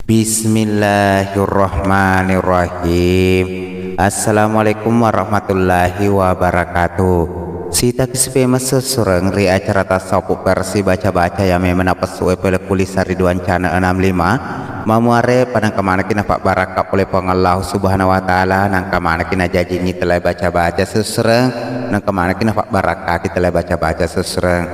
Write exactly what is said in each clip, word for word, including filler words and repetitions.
Bismillahirrahmanirrahim. Assalamualaikum warahmatullahi wabarakatuh. Sitaki sipemeng sessureng ri acara tasawuf versi baca-baca yang memang napessu e pole ku Lisa Ridwan Channel enam lima. Mamuare padangka manekki napabbarakka pole Puang Allahu Subhanahu wa Ta'ala, nangka manekki najajingi tellai baca-baca sessureng, nangka manekki napabbarakkaki tellai baca-baca sessureng.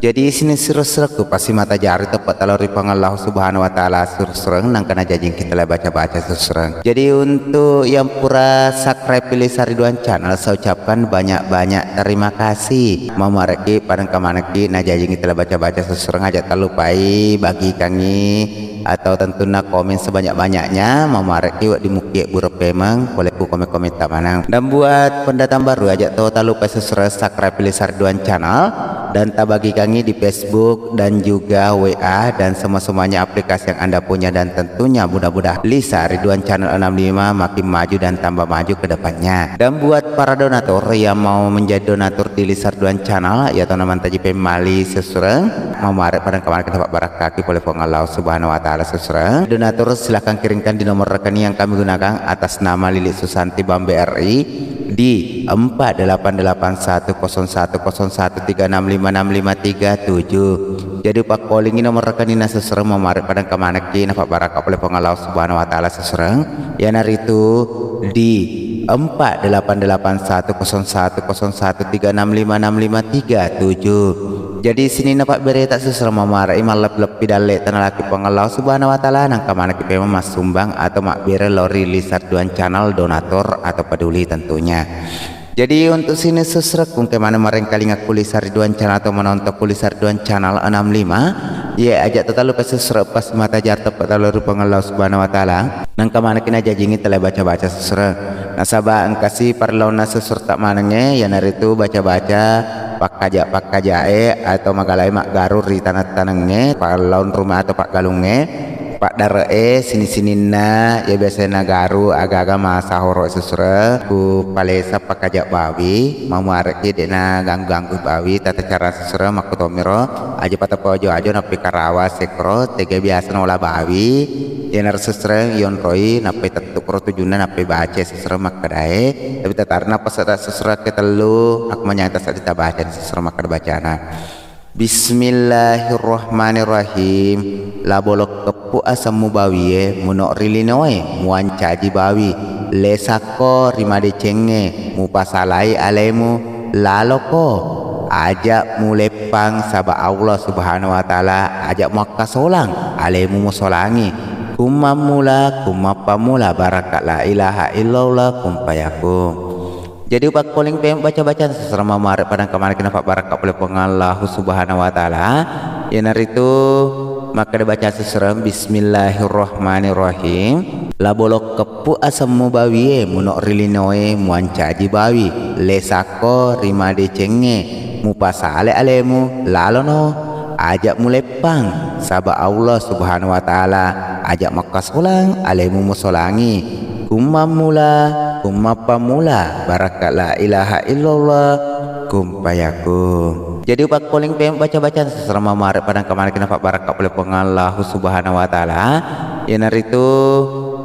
Jadi, sining siro-siroku pasti mata jari teppe talo ri Puang Allahu Subhanahu wa Ta'ala sessureng, nangka najajingki tellai baca-baca sessureng. Jadi, untuk yang pura subscribe Lisa Ridwan Channel, saya ucapkan banyak-banyak terima kasih. Mamuarekki padangka manekki najajingi tellai baca-baca sessureng, aja talupai bagikangi atau tentunna komen sebanyak-banyaknya, mamuarekki wedding mukkie bureng pemeng pole ku komen-komenta maneng. Dan buat pendatang baru, aja to talupai sessureng subscribe Lisa Ridwan Channel dan tabagikangi di Facebook dan juga W A dan semua-semuanya aplikasi yang Anda punya, dan tentunya mudah-mudahan Lisa Ridwan Channel enam lima makin maju dan tambah maju ke depannya. Dan buat para donatur yang mau menjadi donatur di Lisa Ridwan Channel, ya to namantaji pemmali sessureng, mamuare padangka manekki napabbarakka ki pole Puang Allah Subhanahu wa Ta'ala sessureng. Donatur, silahkan kirimkan di nomor rekening yang kami gunakan atas nama Lili Susanti Bambe R I di empat delapan delapan satu kosong satu kosong satu tiga enam lima enam lima tiga tujuh. Jadi, upakkolingi nomor rekeningna sessureng, mamuare padangka manekki napabbarakka pole Puang Allah Subhanahu wa Ta'ala sessureng, iyanaritu di empat delapan delapan satu kosong satu kosong satu tiga enam lima enam lima tiga tujuh. Jadi, sininna pabbereta sessureng, mamuare'i mallebbi-lebbi dalle'ta nalaki Puang Allah Subhanahu wa Ta'ala, nangka manekki pemeng massumbang atau mabbere lao ri Lisa Ridwan Channel, donatur atau peduli tentunya. Jadi, untuk sining sessureng, ku engka maneng marengkalingakku Lisa Ridwan Channel atau menonton ku Lisa Ridwan Channel enam lima, ye, aja to talupai sessureng pasti mata jari teppe talo ri Puang Allah Subhanahu wa Ta'ala, nangka manekki najajingi tellai baca-baca sessureng. Nasaba engkasi parelloanna sessuretta manengnge, iyanaritu baca-baca pakkaja-pakkajae atau magalai maggaru ri taneng-tanengnge, parelloang rumah atau paggalungnge, paddare'e, sining-sininna, iya biasae nagaru aga-aga masahoro sessureng, ku palesa pakkaja bawi, mamuarekki de'na ganggu-ganggu bawi, tata cara sessureng makkutomiro, aja pata pojo-ajo nappi karawa sekro, tega biasa naola bawi, iyanaro sessureng yonroi, nappai tettu koro tujunna, nappai baca sessureng makkedae, tapi tata-, nappa sessureng ketellu, akko manyata seddi tabacani sessureng makkeda bacana. Bismillahirrahmanirrahim. Labo lokkeppu asemmu bawie, muno ri linoe, muancaji bawi. Lesakko ri madecengnge, mupasalai alemu, laloko. Aja muleppang, saba Allah Subhanahu wa Ta'ala aja muakkasolang, alemu musolangi. Kummammula, kummappamula, barakka la ilaha illallah, kun fayakun. Jadi, upakkoling pemeng baca-bacana sessureng, mamuare padangka manekki napabbarakka pole Puang Allahu Subhanahu wa Ta'ala, iyanaritu makkeda baca sessureng, Bismillahirrahmanirrahim. Labo lokkeppu asemmu bawie, muno ri linoe, muancaji bawi. Lesakko ri madecengnge, mupasale alemu, lalono. Aja muleppang, saba Allah Subhanahu wa Ta'ala aja makkasolang, alemu musolangi. Kummammula, kummappamula, barakka la ilaha illallah, kun fayakun. Jadi, upakkoling pemeng baca-bacana sessureng, mamuare padangka manekki napabbarakka pole Puang Allahu Subhanahu wa Ta'ala, iyanaritu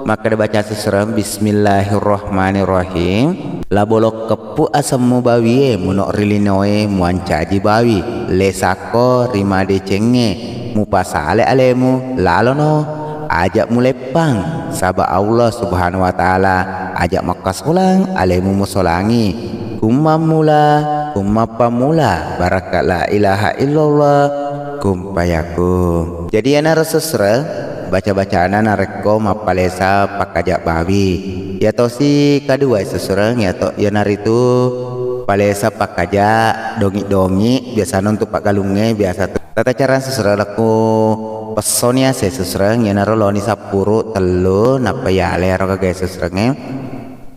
makkeda baca sessureng, Bismillahirrahmanirrahim. Labo lokkeppu asemmu bawie, muno ri linoe, muancaji bawi. Lesakko ri madecengnge, mupasale alemu, lalono. Aja muleppang, saba Allah Subhanahu wa Ta'ala aja makkasolang, alemu musolangi. Kummammula, kummappamula, barakka la ilaha illallah, kun fayakun. Jadi, iyanaro sessureng baca-bacana narekko mappalesa pakkaja bawi. Iyatosi kaduae sessureng, iyato, iyanaritu palesa pakkaja dongi-dongi, biasana untuk paggalungnge, biasa tu. Tata cara sessureng, lakku pessoni ase sessureng, iyanaro loni sappuru tellu, nappa yale aro gagae sessurengnge.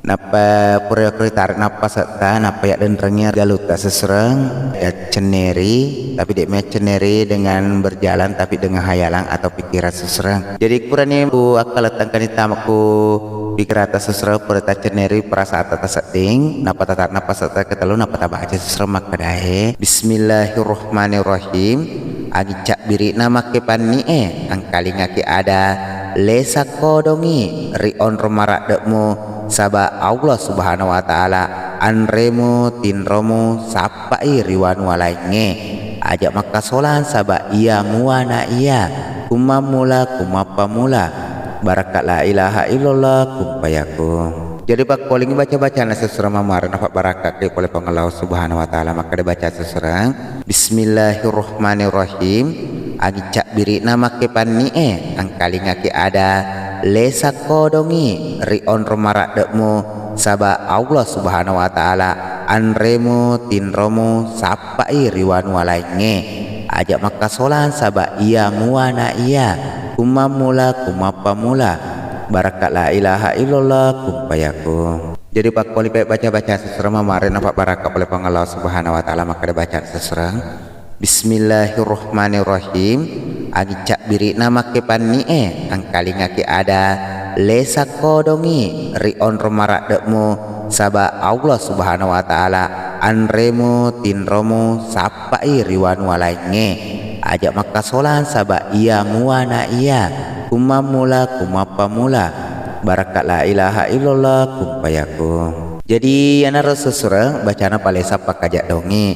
Nappa pura yokko ritare nappa setta, nappa yaddenrengngi galutta sessureng, yaccenneri, tapi de'mi yaccenneri dengan berjalan, tapi dengan hayalan atau pikiran sessureng. Jadi, purani ku akkalettengkani tama ku pikiratta sessureng, pura taccenneri perasaanta tasedding, nappa tata-, nappa setta ketellu, nappa tabaca sessureng makkedae, Bismillahirrahmanirrahim. Agi cabbiri'na makkepanni'e, engkalingaki ada Lesa kodongi ri onrong maradde'mu, saba' Allah Subhanahu wa Ta'ala anremu, tinromu, sappa'i ri wanua laingnge. Aja' makkasolang, saba' iya mua na iya, kummammula, kumappammula. Barakka' la ilaha illallah, kun fayakun. Jadi, pakkolingi baca-bacana sesereng mamareng, napabbarakkaki pole Puang Allah Subhanahu wa Ta'ala. Makkeda baca sesereng, Bismillahirrahmanirrahim. Anging cabbiri'na makkepanni'e, engkalingaki ada, lesa kodongi ri onrong maradde'mu, saba' Allah Subhanahu wa Ta'ala anremu, tinromu, sappa'i ri wanua laingnge. Aja' makkasolang, saba' iya mua na iya, kummammula, kumappammula. Barakka' la ilaha illallah, kun fayakun. Jadi, pakkolingi baca-baca sesereng mamareng, napabbarakka' pole Puang Allah Subhanahu wa Ta'ala. Makkeda baca sesereng, Bismillahirrahmanirrahim. Anging cabbiri'na makkepanni'e, engkalingaki ada, lesa kodongi ri onrong maradde'mu, saba' Allah Subhanahu wa Ta'ala anremu, tinromu, sappa'i ri wanua laingnge. Aja' makkasolang, saba' iya mua na iya, kummammula, kumappammula. Barakka' la ilaha illallah, kun fayakun. Jadi, iyanaro sesereng bacana palesa pakkajaddongi.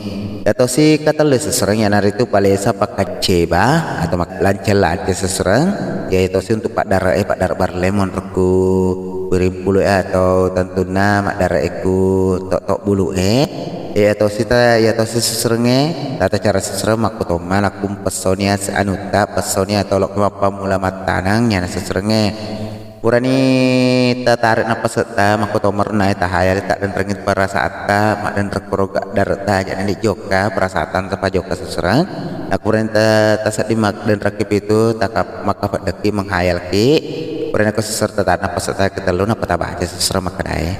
Iyatosi katellu sesereng, iyanaritu palesa pakkaceba atau mak-, lance-lance sesereng, iyatosi untuk paddare'e, paddare' barelle monrokku wiring pulu'e atau tentunna maddare'e ku tok-tok bulu'e. Iyatosi ta-, iyatosi seserengnge, tata cara sesereng makkutomma, nakkumpessoni as-, anutta, pessoni atau lo mappammula mattaneng, iyana seserengnge. Purani tatare' nappasetta, makkutomma ro nae tahayal, taddenrengngi perasaatta, maddenreng kuro ga-, daretta, aja'na de' jokka, perasaatta tapajokka sesereng. Nakkurani ta-, tasedding maddenrekki pitu, taka-, makkafeddekki, menghayalki. Purani ko sesereng tatare' nappasetta ketellu, nappa tabaca sesereng makkedae.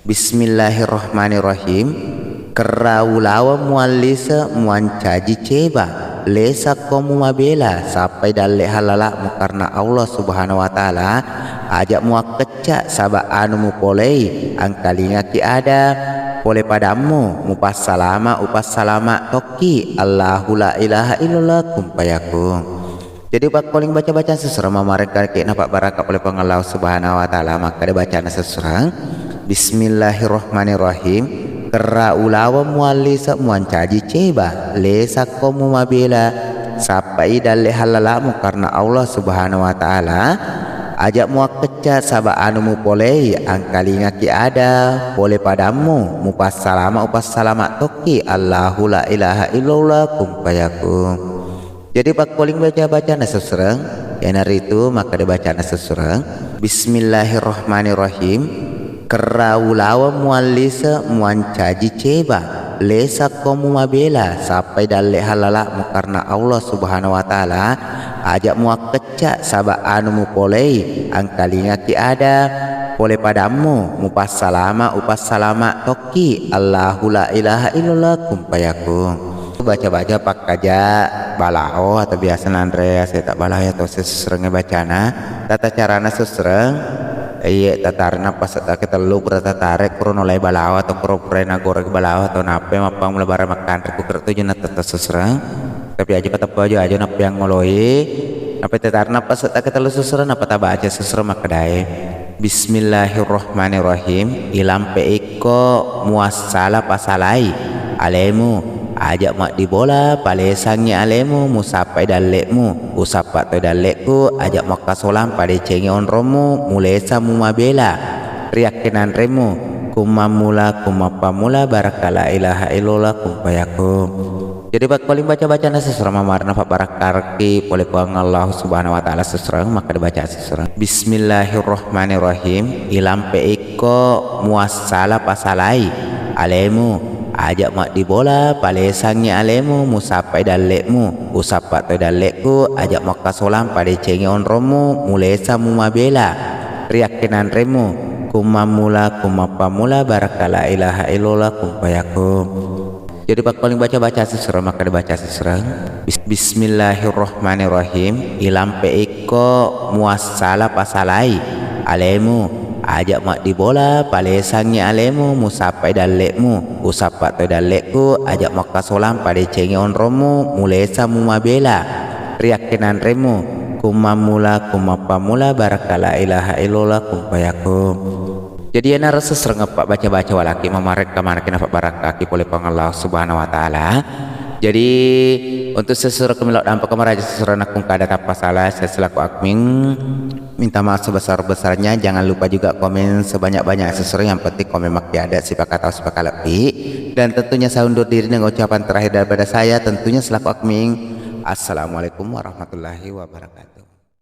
Bismillahirrahmanirrahim. Kerra ulaweng muallise muancaji ceba, lesakko mumabela sappai dalle hallala'mu karena Allah Subhanahu wa Ta'ala, aja' muakkecca saba' anu mupolei, engkalingaki ada pole padammu, mupassalama, upassalama tokki, Allahu la ilaha illallah, kun fayakun. Jadi, pakkoling baca-baca sesereng mamarengkaki napabbarakka pole Puang Allah Subhanahu wa Ta'ala. Makkeda bacana sesereng, Bismillahirrahmanirrahim. Kerra ulaweng muallise muancaji ceba, lesakko mumabela sappai dalle hallala'mu karena Allah Subhanahu wa Ta'ala, aja' muakkecca saba' anu mupolei, engkalingaki ada pole padammu, mupassalama, upassalama tokki, Allahu la ilaha illallah, kun fayakun. Jadi, pakkoling baca-bacana sesereng, iyanaritu makkeda bacana sesereng, Bismillahirrahmanirrahim. Kerra ulaweng muallise muancaji ceba, lesakko mumabela sappai dalle hallala'mu karena Allah Subhanahu wa Ta'ala, aja' muakkecca saba' anu mupolei, engkalingaki ada pole padammu, mupassalama, upassalama tokki, Allahu la ilaha illallah, kun fayakun. Baca-baca pakkaja balao atau biasa nanre aseta balao, iyatosi seserengnge bacana. Tata carana sesereng, iye, tatare' nappasetta ketellu, pura tatare' kuro nolai balao atau kuro purai nagoreng balao atau nappai mappammula barang makkanre, kukira tuju na tata sesereng. Tapi aja pateppu ajo-ajo nappai angngoloi. Nappai tatare' nappasetta ketellu sesereng, nappa tabaca sesereng makkedae. Bismillahirrahmanirrahim. Ilampe'ikko muassala pasalai alemu, aja' maddibola palesangngi alemu, musappai dalle'mu, usappa toi dalle'ku, aja' makkasolang padecengi onrommu, mulesa mumabela riakkenanremmu, kummammula, kummappammula, barakka la ilaha illallah, kun fayakun. Jadi, pakkoling baca-bacana sesereng mamarna pabbarakkarki pole Puang Allah Subhanahu wa Ta'ala sesereng, makkeda baca sesereng. Bismillahirrahmanirrahim. Ilampe'ikko muassala pasalai alemu, aja' maddibola palesangngi alemu, musappai dalle'mu, usappa toi dalle'ku, aja' makkasolang padecengi onrommu, mulesa mumabela riakkenanremmu, kummammula, kummappammula, barakka la ilaha illallah, kun fayakun. Jadi, pakkoling baca-baca sesereng, makkeda baca sesereng. Bis-, Bismillahirrahmanirrahim. Ilampe'ikko muassala pasalai alemu, aja' maddibola palesangngi alemu, musappai dalle'mu, usappa toi dalle'ku, aja' makkasolang padecengi onrommu, mulesa mumabela riakkenanremmu, Kummammula, kumappammula, barakka la ilaha illallah, kun fayakun. Jadi, iyanaro sesereng eppa baca-baca walaki mamarekka manakki napabarakkaaki pole Puang Allah Subhanahu wa Ta'ala. Jadi, untuk sesereng kemilo dampa kemaraja sesereng nakung kada tappa salah, saya selaku admin minta maaf sebesar-besarnya. Jangan lupa juga komen sebanyak-banyak sesereng, yang penting komen maki ada, sipaka tahu, sipaka lebih. Dan tentunya saya undur diri dengan ucapan terakhir daripada saya, tentunya selaku admin. Assalamualaikum warahmatullahi wabarakatuh.